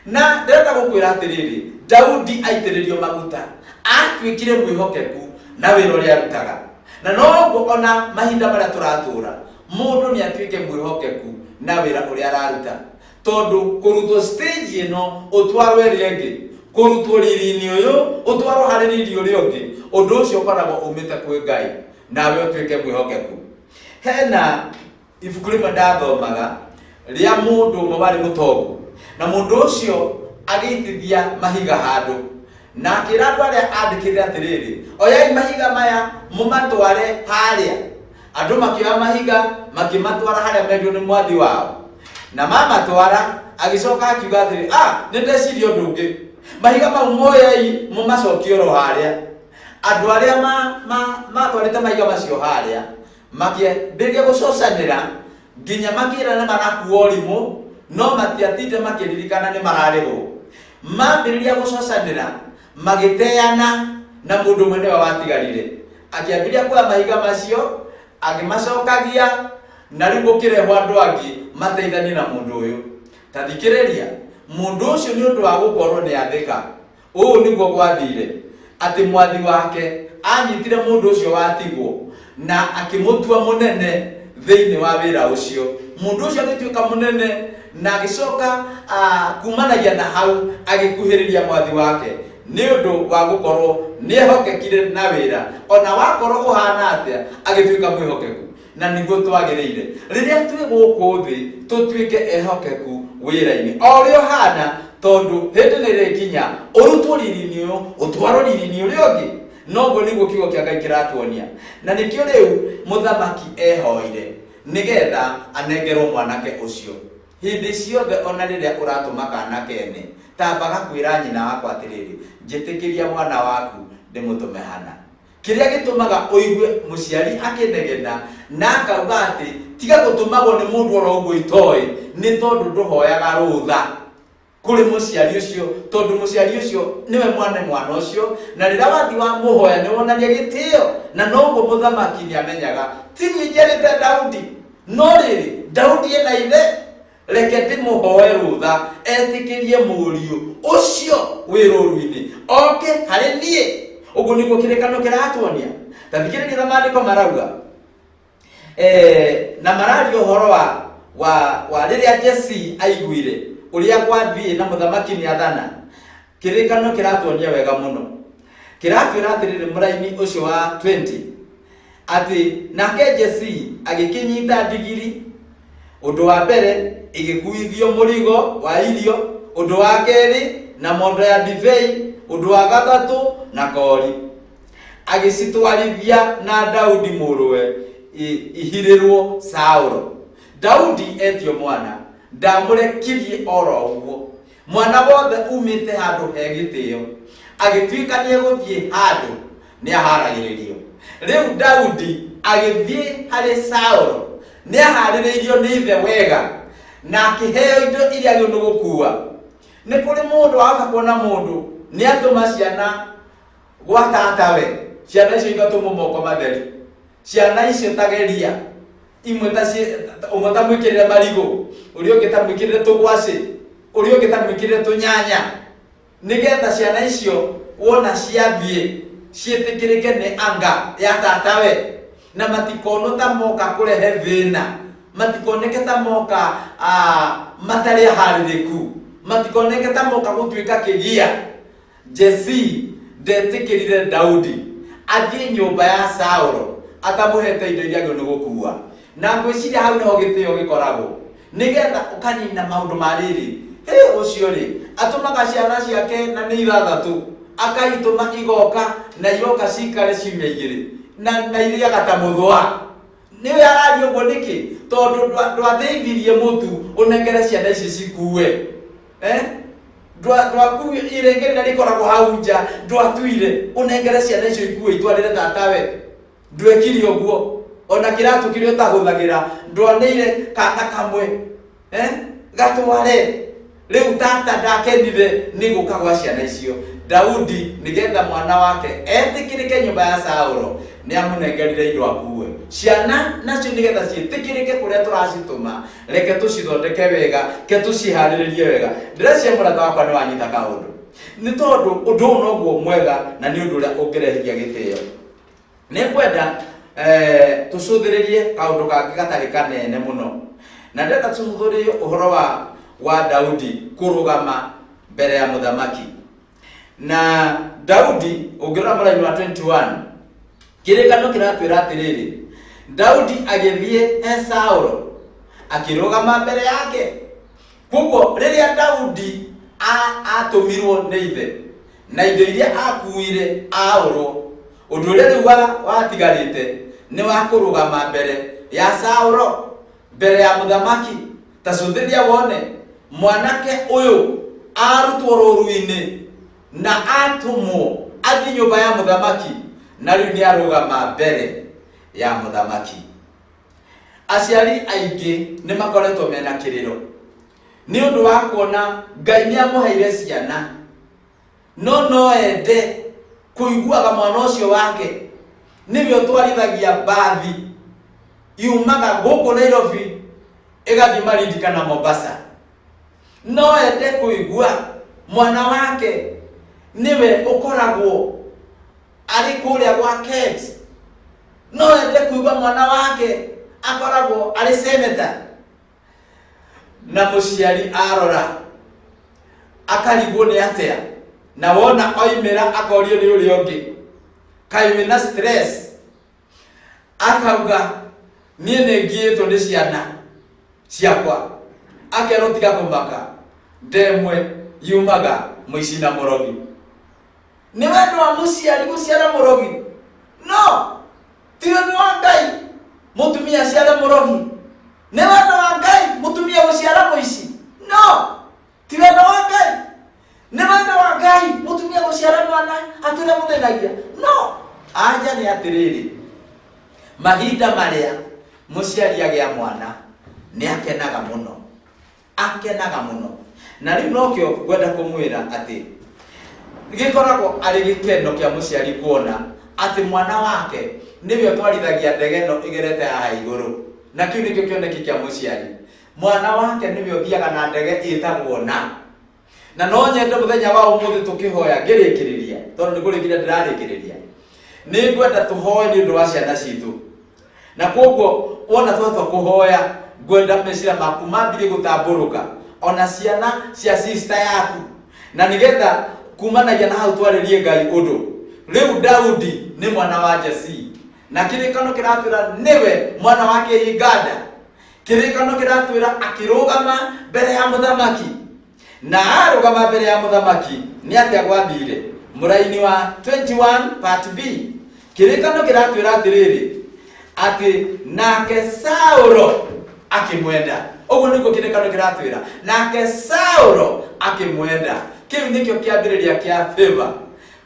Na ndĩrenda gũkwĩra atĩrĩrĩ, Daudi aitĩrĩrio maguta atuĩkire mwĩhokeku na wĩra ũrĩa arutaga. Na noguo ona mahinda marĩa tũratũra, mũndũ nĩ atuĩke mwĩhokeku na wĩra ũrĩa araruta, tondũ kũrutwo stage ĩno ũtwarwo ĩrĩa ĩngĩ, kũrutwo riri-inĩ ũyũ ũtwarwo harĩ riri ũrĩa ũngĩ, ũndũ ũcio ũkoragwo umĩte kwĩ Ngai, nawe ũtuĩke mwĩhokeku. Hena ibuku rĩmwe ndathomaga rĩa mũndũ ũmwe warĩ mũtongu, na mũndũ ũcio agĩitithia mahiga handũ na akĩra andũ arĩa andĩkĩte atĩrĩrĩ, oyai mahiga maya mũmatware harĩa. Andũ makĩoya mahiga makĩmatwara harĩa mendio nĩ mwathi wao, na mamatwara agĩcoka akiuga atĩrĩ, nĩ ndeciria ũndũ ũngĩ, mahiga mau moyei mũmacokie oro harĩa. Andũ arĩa matwarĩte mahiga macio harĩa makĩambĩrĩria gũcocanĩra nginya makĩra nĩ marakua ũrimũ, no matiatinde makĩririkana nĩ mararĩhwo. Mambĩrĩria gũcocanĩra magĩteana, na mũndũ ũmwe nĩwe watigarire akĩambĩrĩria kuoya mahiga macio akĩmacokagia, na rĩu gũkĩrehwo andũ angĩ mateithanie na mũndũ ũyũ. Ta thikĩrĩria, mũndũ ũcio nĩ ũndũ wa gũkorwo nĩ athĩka, ũũ nĩguo gwathire atĩ mwathi wake anyitire mũndũ ũcio watigwo na akĩmũtua mũnene thĩinĩ wa wĩra ũcio. Mũndũ ũcio agĩtuĩka mũnene na agĩcoka kumanagia na hau agĩkuhĩrĩria mwathi wake nĩ ũndũ wa gũkorwo nĩ ehokekire na wĩra, ona wakorwo ũhana atĩa agĩtuĩka mwĩhokeku. Na nĩguo twagĩrĩire rĩrĩa twĩ gũkũ thĩ tũtuĩke ehokeku wĩra-inĩ o ũrĩa ũhana, tondũ hĩndĩ nĩ ĩrĩkinya ũrutwo riri-inĩ ũyũ ũtwarwo riri-inĩ ũrĩa ũngĩ. Noguo nĩguo kiugo kĩa Ngai kĩratuonia, na nĩkĩo rĩu mũthamaki ehoire nĩgetha anengerwo mwanake ũcio. Hĩndĩ ciothe ona rĩrĩa ũratũma kana kene, tambaga kwĩra nyina wakwa atĩrĩrĩ, njĩtĩkĩria mwana waku ndĩmũtũme hana. Kĩrĩa gĩtũmaga ũigue mũciari akĩnegena na akauga atĩ tiga gũtũmagwo nĩ mũndũ oro ũguo itoĩ, nĩ tondũ ndũhoyaga rũtha kũrĩ mũciari ũcio, tondũ mũciari ũcio nĩwe mwane mwana ũcio, na rĩrĩa wathiĩ wamũhoya nĩ wonania gĩtĩo. Na noguo mũthamaki nĩ amenyaga ti niĩ njiarĩte Daudi, no rĩrĩ Daudi ena ithe, reke ndĩmũhoe rũtha etĩkĩrie mũriũ ũcio wĩ rũru-inĩ oke harĩ niĩ. Ũguo nĩguo kĩrĩkano kĩratuonia. Ta thikĩrĩria na maandĩko marauga, na mararia ũhoro wa rĩrĩa Jesii aiguire ũrĩa gwathiĩ na mũthamaki nĩ athana. Kĩrĩkano kĩratuonia wega mũno, kĩratwĩra atĩrĩrĩ, mũraini ũcio wa 20 atĩ nake Jesii agĩkĩnyita ndigiri, ũndũ wa mbere ĩgĩkuithio mũrigo wa irio, ũndũ wa kerĩ na mondo ya ndibei, ũndũ wa gatatũ na kori, agĩcitwarithia na Daudi mũrũwe ihirĩrwo Saũlũ. Daudi etio mwana ndamũrekirie oro ũguo, mwana wothe umĩte handũ he gĩtĩo agĩtuĩka nĩ egũthiĩ handũ nĩ aharagĩrĩrio. Rĩu Daudi agĩthiĩ harĩ Saũlũ nĩ aharĩrĩirio nĩ ithe wega na akĩheo indo iria agĩrĩirwo nĩ gũkua. Nĩ kũrĩ mũndũ wahota kuona mũndũ nĩ atũma ciana gwa tatawe, ciana icio igatũmwo moko matheri, ciana icio tageria imwe ta ũmwe ta mwĩkĩrĩre marigũ, ũrĩa ũngĩ ta mwĩkĩrĩre tũgwacĩ, ũrĩa ũngĩ ta mwĩkĩrĩre tũnyanya, nĩgetha ciana icio wona ciathiĩ ciĩtĩkĩrĩke nĩ anga ya tatawe, na matikonwo ta moka kũrehe thĩna, matikoneke ta moka matarĩ aharĩrĩku, matikoneke ta moka gũtuĩka kĩgia. Jesii ndetĩkĩrire Daudi athiĩ nyũmba ya Saũlũ Atamũhete indo iria agĩrĩirwo nĩ gũkua. Na ngwĩciria hau nĩho gĩtĩo gĩkoragwo. Nĩgetha ũkanina maũndũ ma rĩrĩ. Hĩ, ũcio rĩ, atũmaga ciana ciake na nĩ ithathatũ, akaitũma igoka na iroka cikare ciumia igĩrĩ na, na irĩaga ta mũthũa. Nĩwe araria ũguo nĩkĩ? Tondũ ndwathĩithirie mũtu ũnengere ciana ici cikue. Eh? Ndwakuire irenge rĩrĩa rĩkoragwo hau nja, ndwatuire ũnengere ciana icio ikue itwarĩre tatawe. Ndwekire ũguo. Ona kĩratũ kĩrĩa ũtahũthagĩra ndwaneire kana kamwe. Eh? Gatware. Rĩu tata ndakenire nĩ gũka gwa ciana icio. Daudi nĩgetha mwana wake etĩkĩrĩke nyũmba ya Saũlũ nĩ amũnengerire indo akue. Ciana nacio nĩgetha ciĩtĩkĩrĩke kũrĩa tũracitũma, reke tũcithondeke wega, ke tũciharĩrĩrie wega. Ndĩreciria mũrata wakwa nĩ wanyita kaũndũ. Nĩ tondũ ũndũ ũyũ noguo mwega na nĩ ũndũ ũrĩa ũngĩrehithia gĩtĩo. Nĩ ngwenda tũcũthĩrĩrie kaũndũ kangĩ gatarĩ kanene mũno. Na ndĩrenda tũcũthĩrĩrie ũhoro wa Daudi kũrũgama mbere ya mũthamaki. Na Daudi ũngĩrora mũraini wa 21, kĩrĩkano kĩratwĩra atĩrĩrĩ, Daudi agĩthiĩ he Saũlũ akĩrũgama mbere yake. Koguo rĩrĩa Daudi atũmirwo nĩ ithe na indo iria akuire aũrwo, ũndũ ũrĩa rĩu watigarĩte nĩ wa kũrũgama mbere ya Saũlũ, mbere ya mũthamaki. Ta cũthĩrĩria wone mwanake ũyũ arutwo rũru-inĩ na atũmwo athiĩ nyũmba ya mũthamaki, na rĩu nĩ arũgama mbere ya mũthamaki. Aciari aingĩ nĩ makoretwo mena kĩrĩro nĩ ũndũ wa kuona Ngai nĩ amũheire ciana, no no ende kũiguaga mwana ũcio wake nĩwe ũtwarithagia mbathi yumaga gũkũ Nairobi ĩgathiĩ Malindi kana Mombasa. No ende kũigua mwana wake nĩwe ũkoragwo arĩ kũrĩa gwa KEBS. No ende kũigua mwana wake akoragwo arĩ senator. Na mũciari arora akarigwo nĩ atĩa, na wona oimĩra akorio nĩ ũrĩa ũngĩ, kaĩ wĩna stress? Akauga niĩ nĩ ngiĩtwo nĩ ciana ciakwa. Akerwo tiga kũmaka, ndemwe yumaga mũici na mũrogi. Nĩ wendo wa mũciari gũciara mũrogi? No ti wendo wa Ngai mũtumia aciare mũrogi. Nĩ wendo wa Ngai mũtumia gũciara mũici? No ti wendo wa Ngai. Nĩ wendo wa Ngai mũtumia gũciara mwana atũre mũthĩnagia? No anja nĩ atĩrĩrĩ, mahinda marĩa mũciari agĩa mwana nĩ akenaga mũno, akenaga mũno. Na rĩu nokĩo ngwenda kũmwĩra atĩ gĩkoragwo arĩ gĩkeno kĩa mũciari kuona atĩ mwana wake nĩwe ũtwarithagia ndege ĩno ĩgerete haha igũrũ. Na kĩu nĩkĩo kĩoneki kĩa mũciari. Mwana wake nĩwe ũthiaga na ndege ĩtagwo na. Na no nyende mũthenya wa ũmũthĩ tũkĩhoya ngĩrĩkĩrĩria, tondũ nĩ kũrĩkĩrĩria ndĩrarĩkĩrĩria. Nĩ ngwenda tũhoe nĩ ũndũ wa ciana citũ. Na koguo wona twatua kũhoya, ngwenda meciria maku mambirie gũtambũrũka ona ciana cia sister yaku, na nĩgetha kumanagia na hau twarĩrie Ngai ũndũ. Rĩu Daudi nĩ mwana wa Jesii, na kĩrĩkano kĩratwĩra nĩwe mwana wake Uganda. Kĩrĩkano kĩratwĩra akĩrũgama mbere ya mũthamaki, na arũgama mbere ya mũthamaki nĩ atĩa gwathire? Mũraini wa 21 part B, kĩrĩkano kĩratwĩra atĩrĩrĩ, atĩ nake Saũlũ akĩmwenda. Ũguo nĩguo kĩrĩkano kĩratwĩra, nake Saũlũ akĩmwenda. Kĩu nĩkĩo kĩambĩrĩria kĩa favor.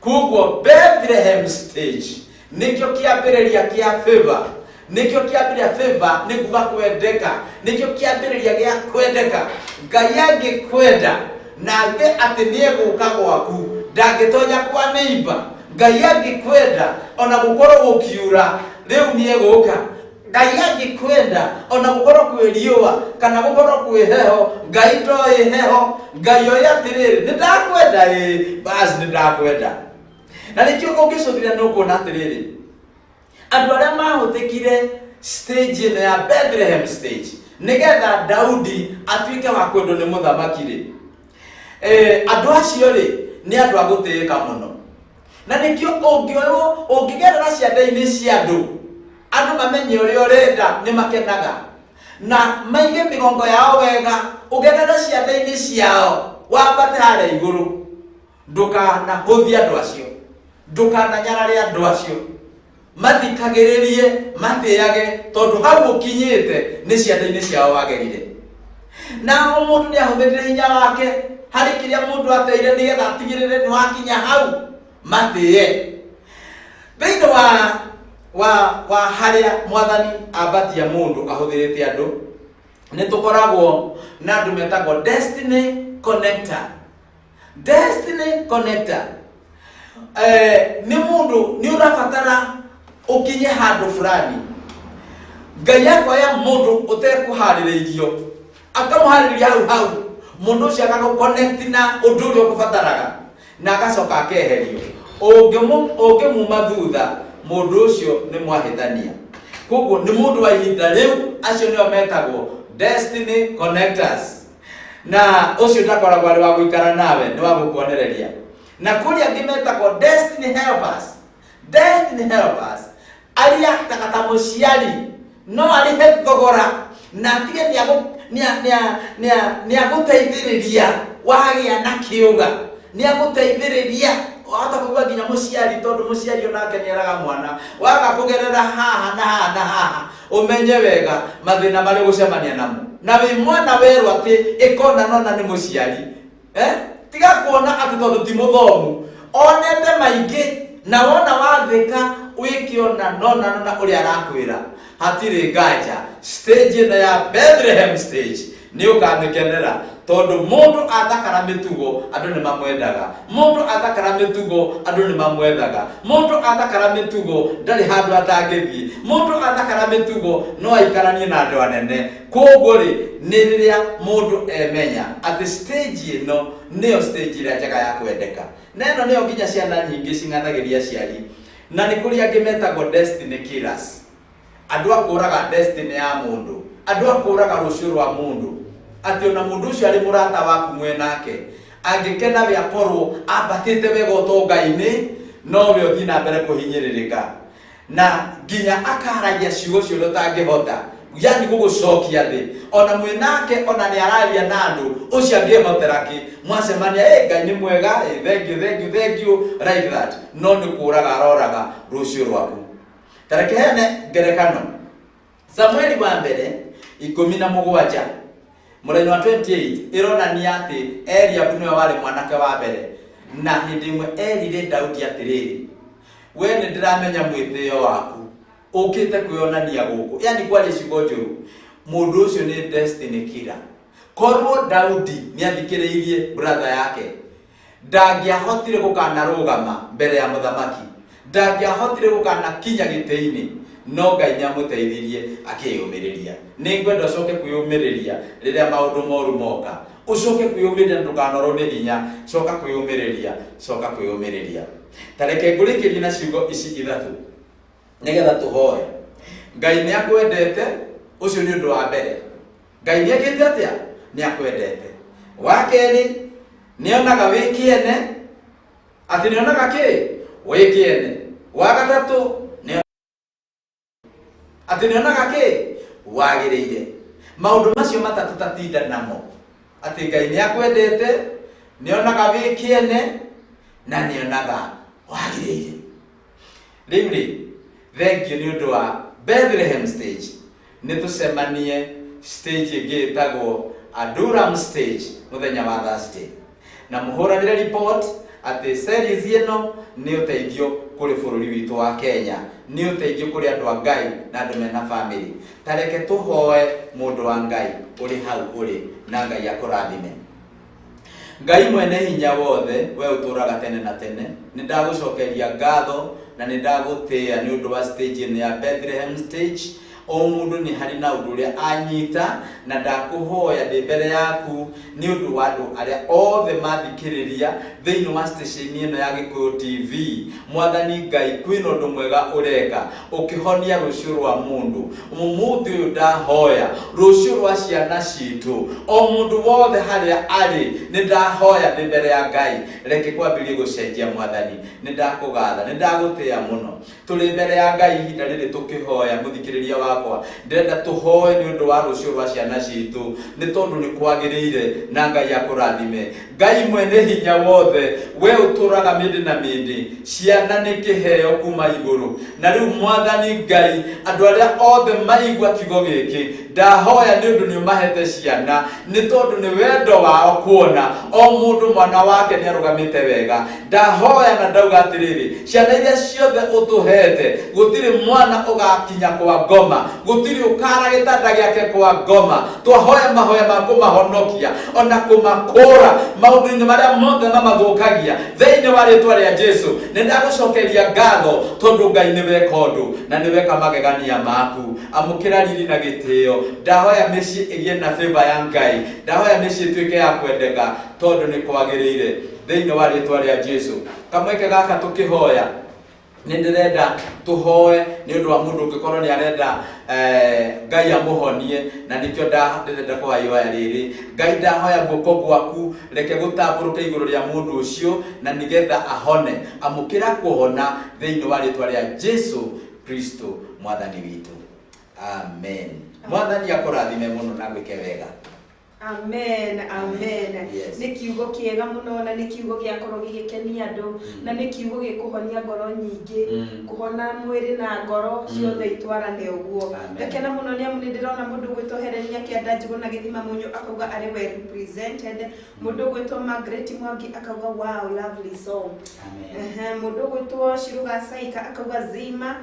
Koguo Bethlehem stage nĩkĩo kĩambĩrĩria kĩa favor, nĩkĩo kĩambĩrĩria. Favor nĩ kuga kwendeka, nĩkĩo kĩambĩrĩria gĩa kwendeka. Ngai angĩkwenda nake atĩ nĩegũka gwaku, ndangĩtonya kwa neighbor. Ngai angĩkwenda ona gũkorwo gũkiura, rĩu nĩegũka. Ngai angĩkwenda ona gũkorwo kwĩ riũa kana gũkorwo kwĩ heho, Ngai ndoĩ heho. Ngai oĩ atĩrĩrĩ, nĩ ndakwenda, ĩĩ basi nĩ ndakwenda. Na nĩkĩo ũngĩcũthĩrĩria nĩ ũkuona atĩrĩrĩ, andũ arĩa mahũthĩkire stage ĩno ya Bethlehem stage nĩgetha Daudi atuĩke wa kwendwo nĩ mũthamaki rĩ, andũ acio rĩ nĩ andũ a gũtĩĩka mũno. Na nĩkĩo ũngĩoywo ũngĩgerera ciande-inĩ cia andũ Andũ mamenye ũrĩa ũrenda nĩ makenaga. Na maige mĩgongo yao wega, ũgerere ciande-inĩ ciao, wambate harĩa igũrũ. Ndũkanahũthie andũ acio. Ndũkananyarare andũ acio. Mathikagĩrĩrie, matĩage, tondũ hau ũkinyĩte nĩ ciande-inĩ ciao wagerire. Na o mũndũ nĩ ahũthĩrire hinya wake harĩ kĩrĩa mũndũ ateire nĩgetha atigĩrĩre nĩ wakinya hau, matĩe. Thĩinĩ wa harĩa mwathani ambatia mũndũ ahũthĩrĩte andũ, nĩ tũkoragwo na andũ metagwo destiny connector. Destiny connector. Nĩ mũndũ nĩ ũrabatara ũkinye handũ fulani. Ngai akoya mũndũ ũtekũharĩrĩirio, akamũharĩrĩria hau hau, mũndũ ũcio agagũ-connect na ũndũ ũrĩa ũkũbataraga, na agacoka akeherio. Ũngĩmuma thutha, mũndũ ũcio nĩ mwahĩtania. Koguo nĩ mũndũ wa ihinda rĩu, acio nĩo metagwo destiny connectors. Na ũcio ndakoragwo arĩ wa gũikara nawe, nĩ wa gũkuonereria. Na kũrĩ angĩ metagwo destiny helpers. Destiny helpers arĩa ta mũciari no arĩhe thogora na atige nĩ agũteithĩrĩria wagĩa na kĩũga, nĩ agũteithĩrĩria wahota kũigua nginya mũciari, tondũ mũciari onake nĩ eraga mwana waga kũgerera haha na haha na haha, ũmenye wega mathĩna marĩa ũgũcemania namo. Na wĩ mwana werwo atĩ ĩkona nona nĩ mũciari, tiga kuona atĩ tondũ ti mũthomu onete maingĩ, na wona wathĩka wĩkĩona nona nona ũrĩa arakwĩra, hatirĩ nganja stage ĩno ya Bethlehem stage nĩ ũkamĩkenera, tondũ mũndũ athakara mĩtugo andũ nĩ mamwendaga, mũndũ athakara mĩtugo andũ nĩ mamwethaga, mũndũ athakara mĩtugo ndarĩ handũ atangĩthiĩ, mũndũ athakara mĩtugo no aikaranie na andũ anene. Koguo rĩ, nĩ rĩrĩa mũndũ emenya atĩ stage ĩno nĩyo stage ĩrĩa njega ya kwendeka, na ĩno nĩyo nginya ciana nyingĩ cing'anagĩria aciari. Na nĩ kũrĩ angĩ metagwo destiny killers, andũ a kũraga destiny ya mũndũ, andũ a kũraga rũciũ rwa mũndũ, atĩ ona mũndũ ũcio arĩ mũrata waku mwenake angĩkena we akorwo ambatĩte wega ũtonga-inĩ, no we ũthiĩ na mbere kũhinyĩrĩrĩka, na nginya akaragia ciugo ciothe ũtangĩhota, yani gũgũcokia thĩ. Ona mwĩnake ona nĩ araria na andũ ũcio angĩhotera kĩ mwacemania, Ngai nĩ mwega, thank you, thank you, thank you, like that, no nĩ kũraga aroraga rũciũ rwaku. Ta reke heane ngerekano. Samueli wa mbere 17 mũraini wa 28 ĩronania atĩ Eliabu nĩwe warĩ mwanake wa mbere, na hĩndĩ ĩmwe erire Daudi atĩrĩrĩ, we nĩ ndĩramenya mwĩtĩo waku, ũkĩte kwĩonania gũkũ, yani kwaria ciugo njũru. Mũndũ ũcio nĩ destiny killer. Korwo Daudi nĩ athikĩrĩirie brother yake, ndangĩahotire gũkanarũgama mbere ya mũthamaki, ndangĩahotire gũkanakinya gĩtĩ-inĩ, no Ngai nĩamũteithirie akĩyũmĩrĩria. Nĩ ngwenda ũcoke kwĩyũmĩrĩria rĩrĩa maũndũ moru moka, ũcoke kwĩyũmĩrĩria, ndũkanorwo nĩ hinya, coka kwĩyũmĩrĩria, coka kwĩyũmĩrĩria. Ta reke ngũrĩkĩrie na ciugo ici ithatũ nĩgetha tũhoe. Ngai nĩ akwendete, ũcio nĩ ũndũ wa mbere. Ngai nĩ ekĩte atĩa? Nĩ akwendete. Wa kerĩ, nĩ onaga wĩ kĩene, atĩ nĩ onaga kĩ? Wĩ kĩene. Wa gatatũ, nĩ atĩ nĩ onaga kĩ? Wagĩrĩire. Maũndũ macio matatũ tatinda namo, atĩ Ngai nĩ akwendete, nĩ onaga wĩ kĩene, na nĩ onaga wagĩrĩire. Rĩu rĩ, thengiũ nĩ ũndũ wa Bethlehem stage. Nĩ tũcemanie stage ĩngĩ ĩtagwo Adulam stage mũthenya wa Thursday, na mũhũranĩre report atĩ series ĩno nĩ ũteithio kũrĩ bũrũri witũ wa Kenya, nĩ ũteithio kũrĩ andũ a Ngai na andũ mena family. Ta reke tũhoe mũndũ wa Ngai ũrĩ hau ũrĩ, na Ngai akũrathime. Ngai mwene hinya wothe, we ũtũraga tene na tene, nĩ ndagũcokeria ngatho na nĩ ndagũtĩĩa nĩ ũndũ wa stage ĩno ya Bethlehem stage. O mũndũ nĩ harĩ na ũndũ ũrĩa anyita, na ndakũhoya ndĩ mbere yaku nĩ ũndũ wa andũ arĩa othe mathikĩrĩria thĩinĩ wa station ĩno ya Gĩkũyũ TV. Mwathani Ngai, kwĩna ũndũ mwega ũreka ũkĩhonia rũciũ rwa mũndũ. Ũmũthĩ ũyũ ndahoya rũciũ rwa ciana citũ, o mũndũ wothe harĩa arĩ, nĩ ndahoya ndĩ mbere ya Ngai, reke kwambĩrĩrie gũcenjia. Mwathani, nĩ ndakũgatha, nĩ ndagũtĩĩa mũno. Tũrĩ mbere ya Ngai ihinda rĩrĩ tũkĩhoya. Mũthikĩrĩria wakwa, ndĩrenda tũhoe nĩ ũndũ wa rũciũ rwa ciana citũ, nĩ tondũ nĩ kwagĩrĩire, na Ngai akũrathime. Ngai mwene hinya wothe, we ũtũraga mĩndĩ na mĩndĩ, ciana nĩ kĩheo kuma igũrũ. Na rĩu Mwathani Ngai, andũ arĩa othe maigua kiugo gĩkĩ, ndahoya nĩ ũndũ nĩ ũmahete ciana, nĩ tondũ nĩ wendo wao kuona o mũndũ mwana wake nĩ arũgamĩte wega. Ndahoya na ndauga atĩrĩrĩ, ciana iria ciothe ũtũhete, gũtirĩ mwana ũgakinya kwa ngoma, gũtirĩ ũkara gĩtanda gĩake kwa ngoma. Twahoya mahoya ma kũmahonokia ona kũmakũra maũndũ-inĩ marĩa mothe mamathũkagia thĩinĩ wa rĩtwa rĩa Jesu. Nĩ ndagũcokeria ngatho tondũ Ngai nĩ weka ũndũ na nĩ weka magegania maku. Amũkĩra riri na gĩtĩo. Ndahoya mĩciĩ ĩgĩe na favor ya Ngai, ndahoya mĩciĩ ĩtuĩke ya kwendeka tondũ nĩ kwagĩrĩire thĩinĩ wa rĩtwa rĩa Jesu. Kamweke gaka tũkĩhoya, nĩ ndĩrenda tũhoe nĩ ũndũ wa mũndũ ũngĩkorwo nĩ arenda Ngai amũhonie, na nĩkĩo ndĩrenda kũhoya ihoya rĩrĩ. Ngai, ndahoya guoko gwaku reke gũtambũrũke igũrũ rĩa mũndũ ũcio na nĩgetha ahone. Amũkĩra kũhona thĩinĩ wa rĩtwa rĩa Jesu Kristo Mwathani witũ, amen. Mwathani akũrathime mũno na gwĩke wega. Amen, amen. Yes. Nĩ kiugo kĩega mũno, na nĩ kiugo gĩakorwo gĩgĩkenia andũ, na nĩ kiugo gĩkũhonia ngoro nyingĩ. Kũhona mwĩrĩ na ngoro ciothe itwarane ũguo. Amen. Ngakena mũno nĩ amu nĩ ndĩrona mũndũ ũgwĩtwo Helen Nyakĩanda Njuguna Gĩthima Mũnyũ akauga arĩ well represented. Mũndũ ũgwĩtwo Margaret Mwangi akauga, "Wow, lovely song." Amen. Ehe, mũndũ ũgwĩtwo Shiruga Saika akauga, "Zima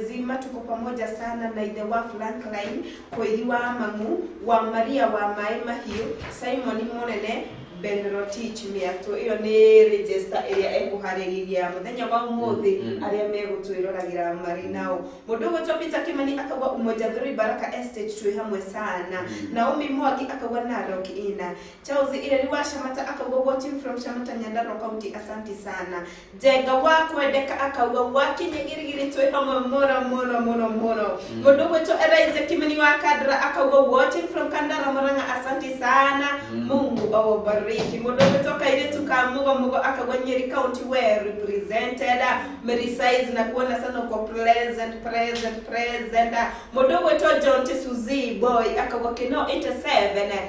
zima, tuko pamoja sana na ithe wa Franklin Koigi wa Mangu wa Maria wa Maĩ Mahiũ, Simon Mũnene, Ben Rotich Mĩatũ." Ĩyo nĩ register ĩrĩa ekũharĩrĩria mũthenya wa ũmũthĩ arĩa megũtwĩroragĩra marĩ nao. Mũndũ ũgwĩtwo Peter Kimani akauga, "Umoja Thuri Baraka Estate, twĩ hamwe sana." Naomi Mwangi akauga, "Narok ina." Charles Ireri wa Shamata akauga, "Watching from Shamata, Nyandarua County, asante sana." Njenga wa Kwendeka akauga, "Wakinya Girigiri, twĩ hamwe mũno mũno mũno mũno." Mũndũ ũgwĩtwo Elijah Kimani wa Kandara akauga, "Watching from Kandara, Murang'a, asante sana, Mungu awabariki." Mũndũ ũgwĩtwo Kairĩtu ka Mugo Mugo akauga, "Nyeri County well represented." Mary Size, na kuona sana uko present, present, present. Mũndũ ũgwĩtwo John T. Suzy Boy akauga, "Kino 87,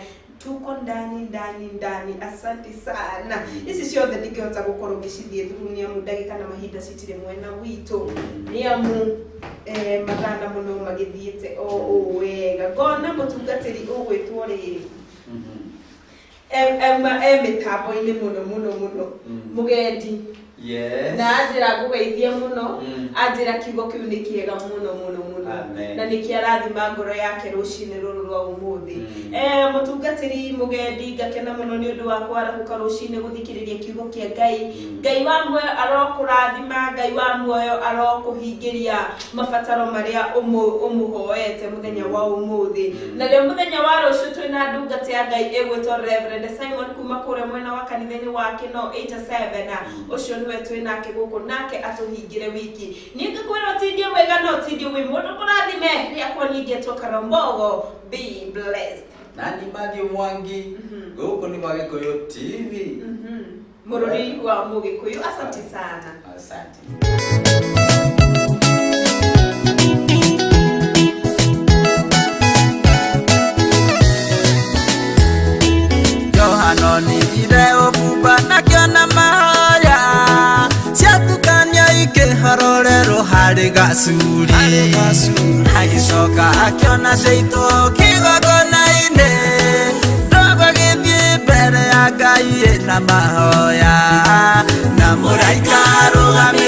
tuko ndani ndani ndani, asante sana." Ici ciothe ndingĩhota gũkorwo ngĩcithiĩ through nĩ amu ndagĩka na mahinda citirĩ mwena witũ, nĩ amu mathaa namo no magĩthiĩte o ũũ wega. Ngona mũtungatĩri ũgwĩtwo rĩrĩ auma e mĩtambo-inĩ mũno mũno mũno, Mũgendi, na anjĩra ngũgeithie mũno. Anjĩra kiugo kĩu nĩ kĩega mũno mũno mũno. Amen. Na nĩ kĩarathima ngoro yake rũcinĩ rũrũ rwa ũmũthĩ. Mũtungatĩri Mũgendi, ngakena mũno nĩ ũndũ wa kwarahũka rũcinĩ gũthikĩrĩria kiugo kĩa Ngai. Ngai wa muoyo arokũrathima, Ngai wa muoyo arokũhingĩria mabataro marĩa ũmũhoete mũthenya wa ũmũthĩ. Narĩo mũthenya wa rũciũ twĩna ndungata ya Ngai ĩgwĩtwo Reverend Simon kuma kũrĩa mwena wa kanitha-inĩ wa Kĩno 87. Ũcio nĩwe twĩ nake gũkũ, nake atũhingĩre wiki. Niĩ ngĩkwĩra ũtindie wega na ũtindie wĩ mũndũ mũrathime. Rĩakwa ningĩtwo Karombogo. Be blessed. Nani Matthew Mwangi, gũkũ nĩ gwa Gĩkũyũ TV. Mũrũri wa Mũgĩkũyũ, asante sana. Asante. Johana onire ũbumba nakĩona mahoya ciatukania ikĩhororerwo harĩ gacuri, agĩcoka akĩona ciaitwo kĩgongona-inĩ, ndogo gĩthiĩ mbere ya Ngai na mahoya na mũraika arũgamĩte.